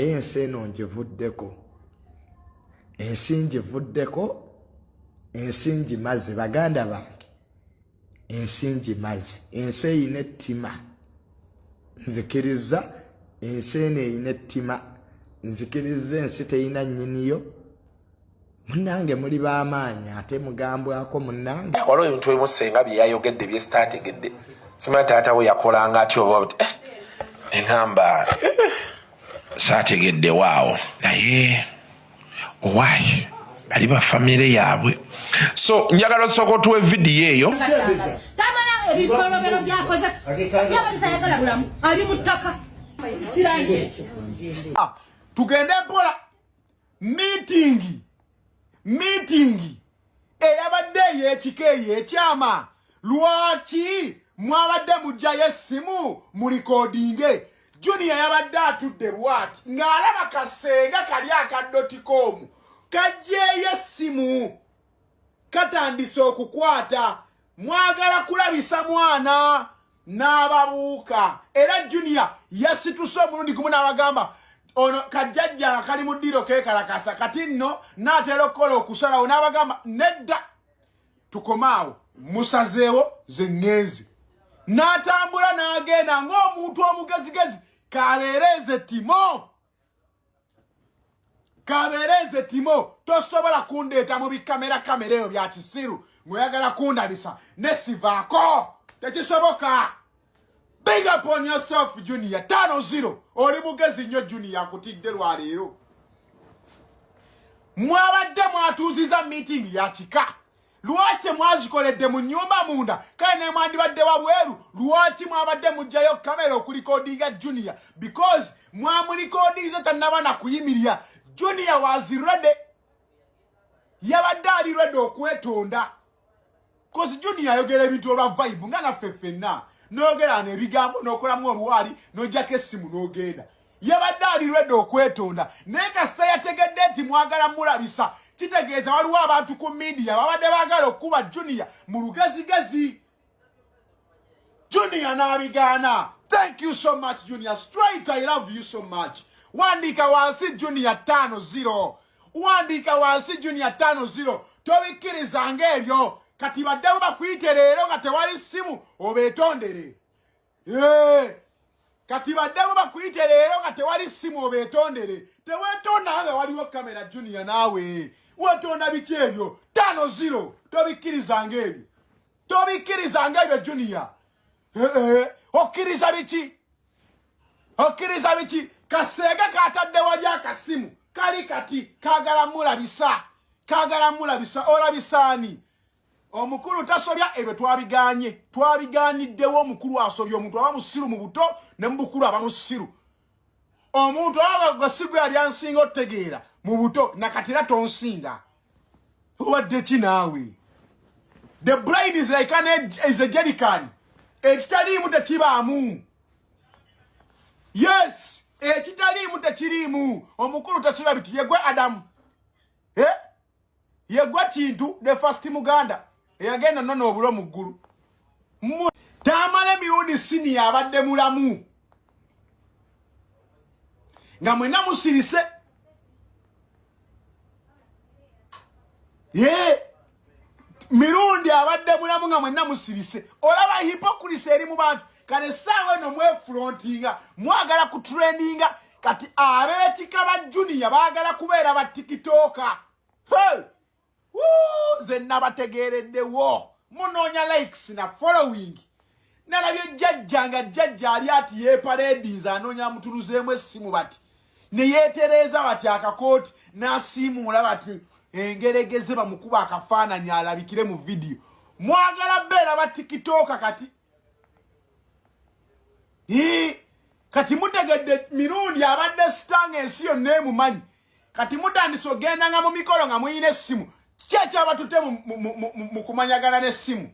Naye ensi eno ngivuddeko, ensi ngivuddeko, ensi ngimaze, baganda bange, ensi ngimaze. Ensi eyina ettima, nzikiriza ensi eno eyina ettima, nzikiriza ensi teyina nnyiniyo. Munnange muli b'amaanyi ate mugambwako munnange. Waliwo ebintu ebimu senga bye yayogedde bye sitaategedde, simanyi taata we yakolanga atya oba eŋamba saategeddewo awo, naye owaayi bali ba famire yaabwe. So njagala osooka otuwa evidiyo eyo. Tamala ebikolobero byakoze yaba tayagala bulamu ali mu ttaka siranye ekyo. Ah, tugende mpola. Meeting eyabadde ey'ekika ey'ekyama, lwaki mwabadde mujjayo essimu mulikodinge? Junior yabadde atudde bwati ng'alaba kasenga kali aka dotcom kajjeeyo essimu katandise okukwata. Mwagala kulabisa mwana n'ababuuka. Era Junior yasituse omulundi gumu n'abagamba ono kajjajja nga kali mu ddiiro keekalakasa, kati nno naatera okukola okusalawo, n'abagamba nedda, tukomaawo, musazeewo, ze ŋŋenze. N'atambula n'agenda ng'omuntu omugezigezi. Kabeere nze Timo, kabeere nze Timo, tosobola kundeeta mu bikamera kamera eyo bya kisiru ng'oyagala kundabisa ne sivaako, tekisoboka. Big up on yourself, Junior 50, oli mugezi nnyo Junior, akutidde lwaleero. Mwabadde mwatuuziza meeting ya kika, lwaki mwazikoledde mu nnyumba munda? Kale ne mwandibadde wabweru, lwaki mwabadde mugjayo kamera okulikodinga Junior? Because mwamulikodinze tannaba na kuyimirira. Junior was ready, yabadde ali ready okwetonda, 'cause Junior ayogera ebintu olwa vibe nga naffe ffenna, noyogera no ebigambo n'okolamu oluwaali n'ojjako essimu n'ogenda. Yabadde ali ready okwetonda, naye kasita yategedde nti mwagala mulabisa, kitegeeza waliwo abantu ku media babadde baagala okukuba Junior mu lugezigezi. Junior n'abigaana. Thank you so much, Junior straight, I love you so much. Wandiika wansi Junior 50, wandiika wansi Junior 50. Tobikkirizanga ebyo. Kati baddemu bakuyite leero nga tewali ssimu obeetondere. Kati baddemu bakuyite leero nga tewali ssimu obeetondere. Teweetonda nga waliwo kamera, Junior, naawe weetonda biki ebyo? 50, tobikkirizanga ebyo, tobikkirizanga ebyo, Junior. Okkiriza biki? Okkiriza biki? Kaseega katadde wali akasimu kali kati kagala mulabisa, kagala mulabisa. Olabisaani? Omukulu tasobya, ebyo twabiganye, twabiganiddewo. Omukulu asobya, omuntu aba musiru mu buto ne mu bukulu aba musiru. Omuntu aba si gwe yali ansinga otutegeera mu buto, nakati era tonsinga. Obadde ki naawe? The brain is like an is a jerrycan, ekitaliimu tekibaamu. Yes, ekitaliimu tekiriimu. Omukulu tasobya biti. Yegwe Adamu, eh? Yegwe Kintu, the first Muganda eyagenda nona obulo mu ggulu. Tamala Emirundi siniya abadde mulamu nga mwenna musirise. Ye Mirundi abadde mulamu nga mwenna musirise. Olaba hypocrisy eri mu bantu. Kale essaawa eno mwefrontinga, mwagala kutrendinga. Kati ab'ekika ba Junior baagala kubeera ba TikToker. Hey! Nze nabategeereddewo, munoonya likes na following. Nalabye jjajja nga jjajja ali ati yeepaledinze, anoonya amutunuzeemu essimu bati ne yeetereeza bati akakooti n'asiimuula bati engeregeze bamukuba akafaananyi alabikire mu vidiyo. Mwagala beera ba TikToker kati. Kati mutegedde Mirundi abadde star nga ensi yonna emumanyi. Kati mutandise ogendanga mu mikolo nga muyina essimu. Ki ekyabatute mu kumanyagana n'essimu?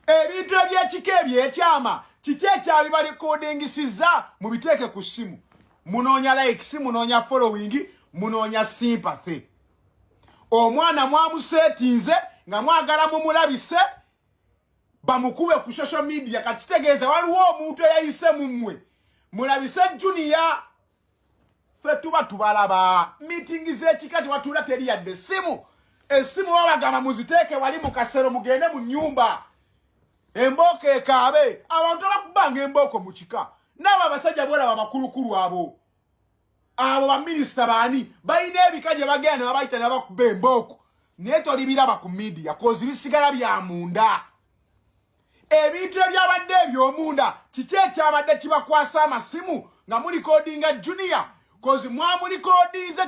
Ebintu ebyekika ebyekyama kiki ekyabibalikodingisiza mubiteeke ku ssimu? Munoonya likes, munoonya following, munoonya sympathy. Omwana mwamuseetinze nga mwagala mumulabise bamukube ku social media. Kakitegeeza waliwo omuntu eyayise mu mmwe mulabise Junior. Ffe tuba tubalaba. Miitingi z'ekika tewatuula, teri yadde essimu. Essimu babagamba muziteeke wali mu kasero, mugende mu nnyumba, embooko ekaabe. Abantu abakubanga embooko mu kika naabo abasajja bolaba abakulukulu abo, abo baminisita baani, balina ebika gye bagenda ne babayita ne babakuba embooko, naye tolibiraba ku media 'cause bisigala bya munda. Ebintu ebyabadde ebyomunda, kiki ekyabadde kibakwasa amasimu nga murecordinga Junior? 'Cause mwamurecordinze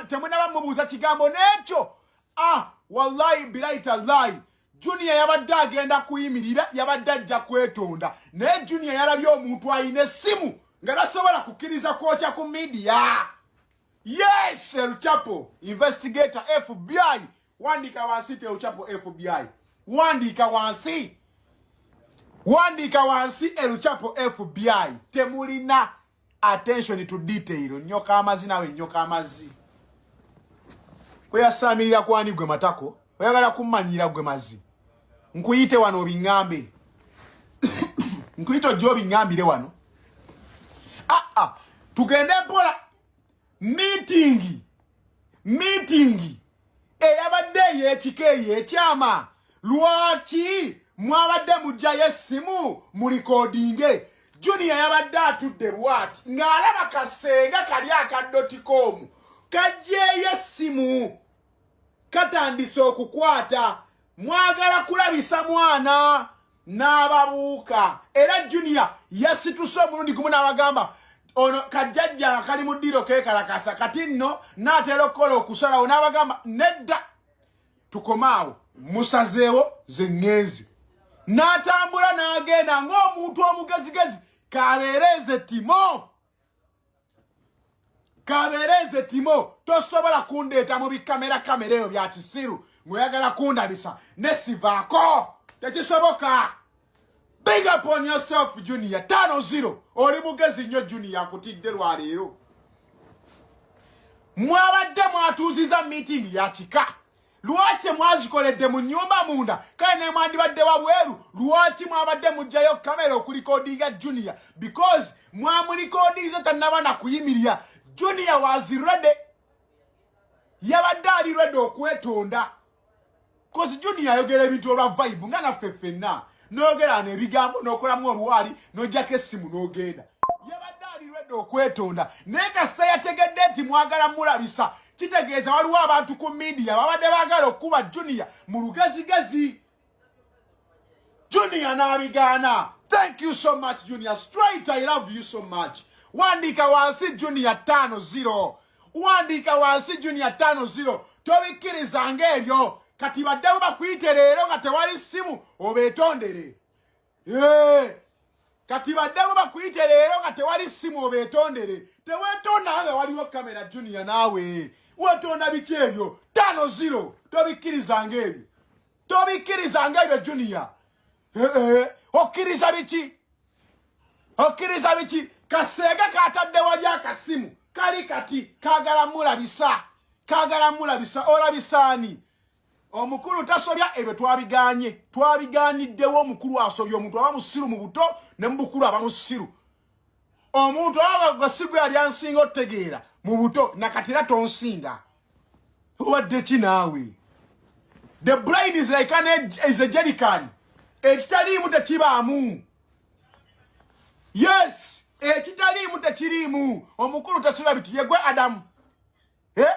temunaba mubuuza kigambo n'ekyo. Ah, wallahi bilahi tallahi, Junior yabadde agenda kuyimirira, yabadde ajja kwetonda, naye Junior yalabye omuntu ayina essimu nga tasobola kukkiriza kwokya ku media. Yes, Elchapo investigator, FBI, wandika wansi ti Elchapo FBI, wandiika wansi, wandiika wansi Elchapo FBI. Temulina attention to detail. Nyoka amazzi nawe, nyoka amazzi kweyasaamirira kwani? Gwe matako oyagala kummanyira gwe mazzi. Nkuyite wano obiŋŋambe, nkuyite ojja obiŋŋambire wano. Aa, tugende mpola. Meeting eyabadde ey'ekika, ey'ekyama, lwaki mwabadde mugjayo essimu murecordinge? Junior yabadde atudde bwati ng'alaba kasenga kali aka dot com kajjeeyo essimu, katandise okukwata. Mwagala kulabisa mwana n'ababuuka. Era Junior yasituse omulundi gumu n'abagamba, ono kajjajja nga kali mu ddiiro keekalakasa, kati nno naatera okukola okusalawo, n'abagamba, nedda, tukomaawo, musazeewo, ze ŋŋenzi. N'atambula n'agenda ng'omuntu omugezigezi. Kabeere nze Timo, kabeere nze Timo, tosobola kundeeta mu bikamera kamera eyo bya kisiru ng'oyagala kundabisa nesivaako, tekisoboka. Big up on yourself, Junior, 5-0. Oli mugezi nnyo Junior, akutidde lwaleero. Mwabadde mwatuuziza meeting ya kika, lwaki mwazikoledde mu nnyumba munda? Kale ne mwandibadde wabweru, lwaki mwabadde mugjayo kamera okurecordinga Junior? Because mwamurecordinze tannaba na kuyimirira. Junior was ready, yabadde ali ready okwetonda, 'cause Junior ayogera ebintu olwa vibe nga naffe ffenna, noyogera ano ebigambo n'okolamu olwali, n'ojjako essimu n'ogenda. Yabadde ali ready okwetonda, naye kasita yategedde nti mwagala mulabisa, kitegeeza waliwo abantu ku media babadde baagala okukuba Junior mu lugezigezi. Junior n'abigaana. Thank you so much, Junior straight, I love you so much. Wandiika wansi Junior 5-0, wandiika wansi Junior 5-0. Tobikkirizanga ebyo. Kati baddemu bakuyite leero nga tewali ssimu obeetondere. Kati baddemu bakuyite leero nga tewali ssimu obeetondere. Teweetonda nga waliwo kamera. Junior, naawe wetonda biki ebyo? 5-0, tobikkirizanga ebyo, tobikkirizanga ebyo Junior. Okkiriza biki? Okkiriza biki? Kaseega katadde wali akasimu kali kati kagala mulabisa, kagala mulabisa. Olabisaani? Omukulu tasobya, ebyo twabiganye, twabiganiddewo. Omukulu asobya? Omuntu aba musiru mu buto ne mu bukulu aba musiru. Omuntu aba sigwe yali ansinga otutegeera mu buto, nakati era tonsinga. Obadde ki naawe? The brain is like an is a jerrycan. Ekitaliimu tekibaamu. Yes, ekitaliimu tekiriimu. Omukulu tasobya biti. Yegwe Adamu, eh?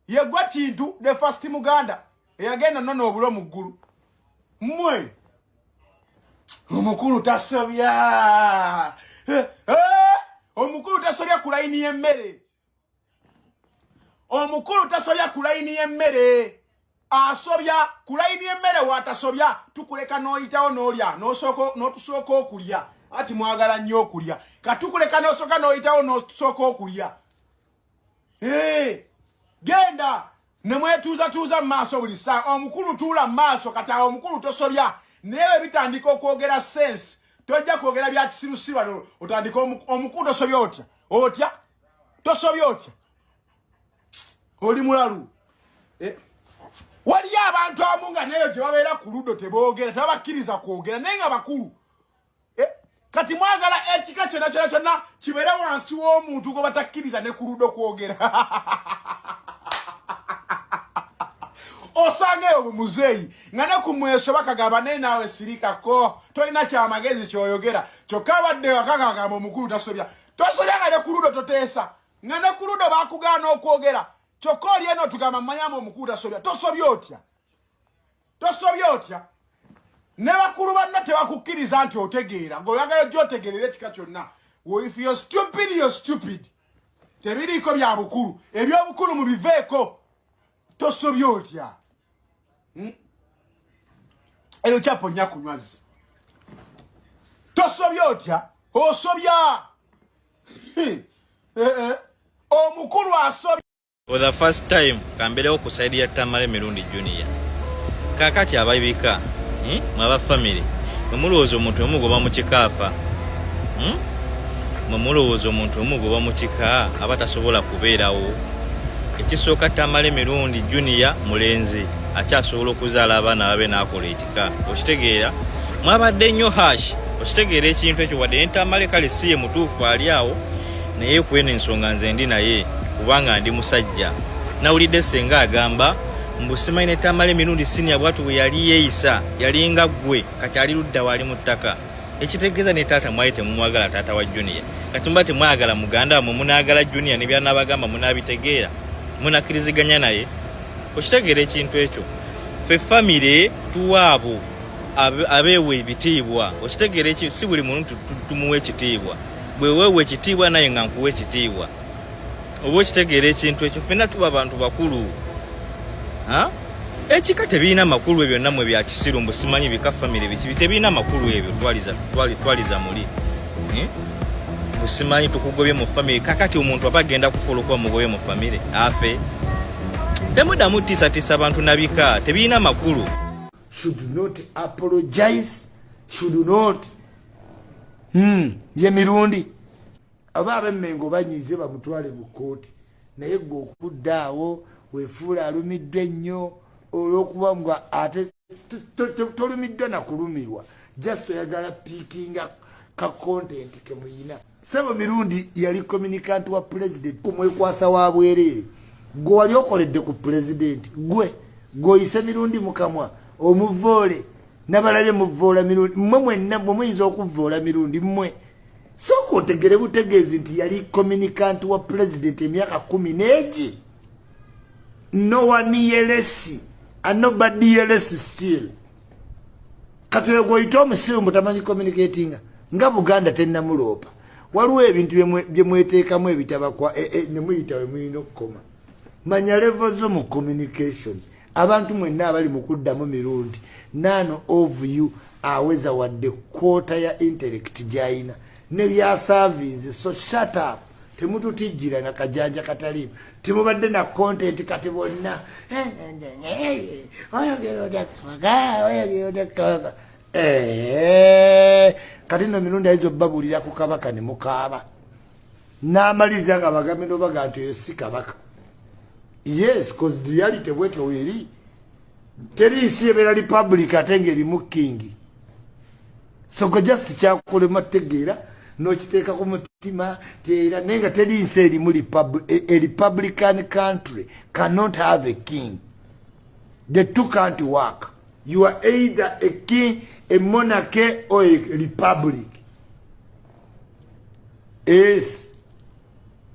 Yegwe Kintu, the first Muganda eyagenda nona obulo mu ggulu. Mmwe omukulu tasobya. Eh, eh, omukulu tasobya ku layini y'emmere. Omukulu tasobya ku layini y'emmere. Asobya ku layini y'emmere? Watasobya, tukuleka n'oyitawo n'olya, n'otusooka okulya. Ati mwagala nnyo okulya, katukuleka n'osooka n'oyitawo n'otusooka okulya. Genda nemwetuuzatuuza mu maaso buli ssaawa. Omukulu tuula mu maaso. Kati awo omukulu tosobya, naye bwe bitandika okwogera sense, tojja kwogera bya kisirusiru otandika. Omukulu tosobya otya? Otya tosobya otya? Oli mulalu, eh? Waliyo abantu abamu nga neyo gye babeera ku ludo teboogera, tebabakkiriza kwogera, naye nga bakulu, eh? Kati mwagala ekika kyonna kyonna kyonna kibeere wansi w'omuntu gwe batakkiriza ne ku ludo kwogera. Osanga eyo bumuzeeyi nga ne ku mweso bakagamba naye naawe sirikako, tolina kyamagezi kyoyogera. Kyokka abadde waka ng'agamba omukulu tasobya, tosobya nga ne ku ludo toteesa, nga ne ku ludo bakugaana okwogera, kyokka oli eno tugamba mmanyamu omukulu tasobya. Tosobya otya? Tosobya otya? Ne bakulu banna tebakukkiriza nti otegeera, ng'oyagala ojja otegeerera ekika kyonna. If you're stupid, you're stupid. Tebiriiko bya bukulu, ebyobukulu mubiveeko. Tosobya otya? Ero kyapo nnya kunywazi. Tosobya otya? Osobya. Omukulu asobya. For the first time kamberewo ku side ya Tamale Mirundi Junior. Kakati ababika, Mwaba family. Mwe mulowooza omuntu omugoba mu kika afa. Mwe mulowooza omuntu omugoba mu kika aba tasobola kubeerawo. Ekisooka Tamale Mirundi Junior mulenzi akyasobola okuzaala abaana babe n'akola ekika. Okitegeera? Mwabadde nnyo hash. Okitegeera ekintu ekyo wadde ne Tamale kale si ye mutuufu ali awo, naye kweno ensonga nze ndi naye kubanga ndi musajja. Nawulidde ssenga agamba mbu simanyi ne Tamale Mirundi Senior bwatu bwe yali yeeyisa, yalinga ggwe, kati ali ludda waali mu ttaka. Ekitegeeza ne taata mwali temumwagala, taata wa Junior. Kati muba temwagala muganda wammwe, munaagala Junior ne by'anaabagamba munaabitegeera, munakkiriziganya naye. Okitegeera ekintu ekyo? Ffe famire tuwa abo abeewa ebitiibwa. Okitegeera ekyo? Si buli muntu tumuwa ekitiibwa. Bwe weewa ekitiibwa naye nga nkuwa ekitiibwa. Oba okitegeera ekintu ekyo? Ffenna tuba bantu bakulu. Ha? Ekika tebirina makulu ebyo nammwe bya kisiru, mbu simanyi bika famire biki, tebirina makulu ebyo. Twaliza muli. Mbu simanyi tukugobye mu famire. Kakati omuntu aba agenda kufa olw'okuba mugobye mu famire afe. Temuddamu tiisatiisa abantu na bika, tebirina makulu. Should not apologize, should not. Ye Mirundi. Aba ab'Emmengo banyiize bamutwale mu kkooti, naye ggwe okudda awo weefuula alumiddwa ennyo olw'okuba nga ate tolumiddwa na kulumirwa, just oyagala piikinga ka content ke muyina. Ssebo Mirundi yali communicant wa president, kumwekwasa wa bwereere. Gwe wali okoledde ku president, gwe gweoyise Mirundi mukamwa omuvoole, nabalabye muvoola Mirundi, mmwe mwenna mwe muyinza okuvoola Mirundi mmwe. Sooka otegere butegeezi nti yali communicant wa president emyaka 10 n'egi. No one else and nobody else still. Kati oyo gw'oyita omusiru mbu tamanyi communicatinga, nga Buganda tennamuloopa. Waliwo ebintu bye mweteekamu ebitabakwa, ne muyita we mulina okukoma. Manya level zo mu communication. Abantu mwenna abali mu kuddamu Mirundi, none of you aweza wadde quarter ya intellect gy'ayina ne byasavinze. So shut up, temututijjira na kajanja kataliimu, temubadde na content. Kati bonna oyogera otya kabaka, oyogera otya kabaka. Kati nno Mirundi ayinza obbabuulira ku kabaka ne mukaaba n'amaliriza nga bagambe nobaga nti oyo si kabaka. Yes, cause reality bwetyo weeri. Teri nsi ebeera republic ate ng'erimu king. So gwe just kyakulema tegeera n'okiteeka ku mutima teera, naye nga teri nsi erimu a republican country cannot have a king. The two can't work. You are either a king, a monarchy or a republic. Yes,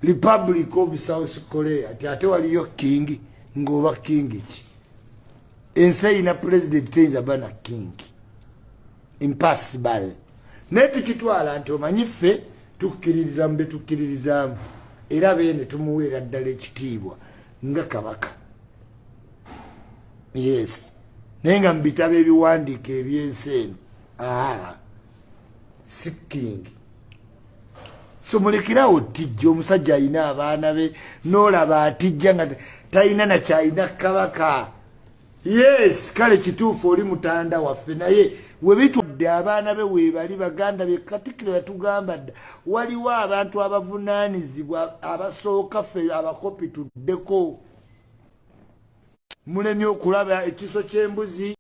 Republic of South Korea ati ate waliyo king, ng'oba king ki? Ensi erina president teyinza ba na king, impossible. Naye tukitwala nti omanyi ffe tukkiririza mu bye tukkiririzaamu, era beene tumuweera ddala ekitiibwa nga kabaka. Yes, naye nga mu bitabo ebiwandiika ebyensi eno, si king. So mulekerawo tijja, omusajja alina abaana be n'olaba atijja nga talina nakyalina kabaka. Yes, kale kituufu oli mutanda waffe, naye webitwadde abaana be weebali, baganda be. Katikkiro yatugamba dda waliwo abantu abavunaanyizibwa abasooka ffe abakopi tuddeko. Mulemye okulaba ekiso ky'embuzi.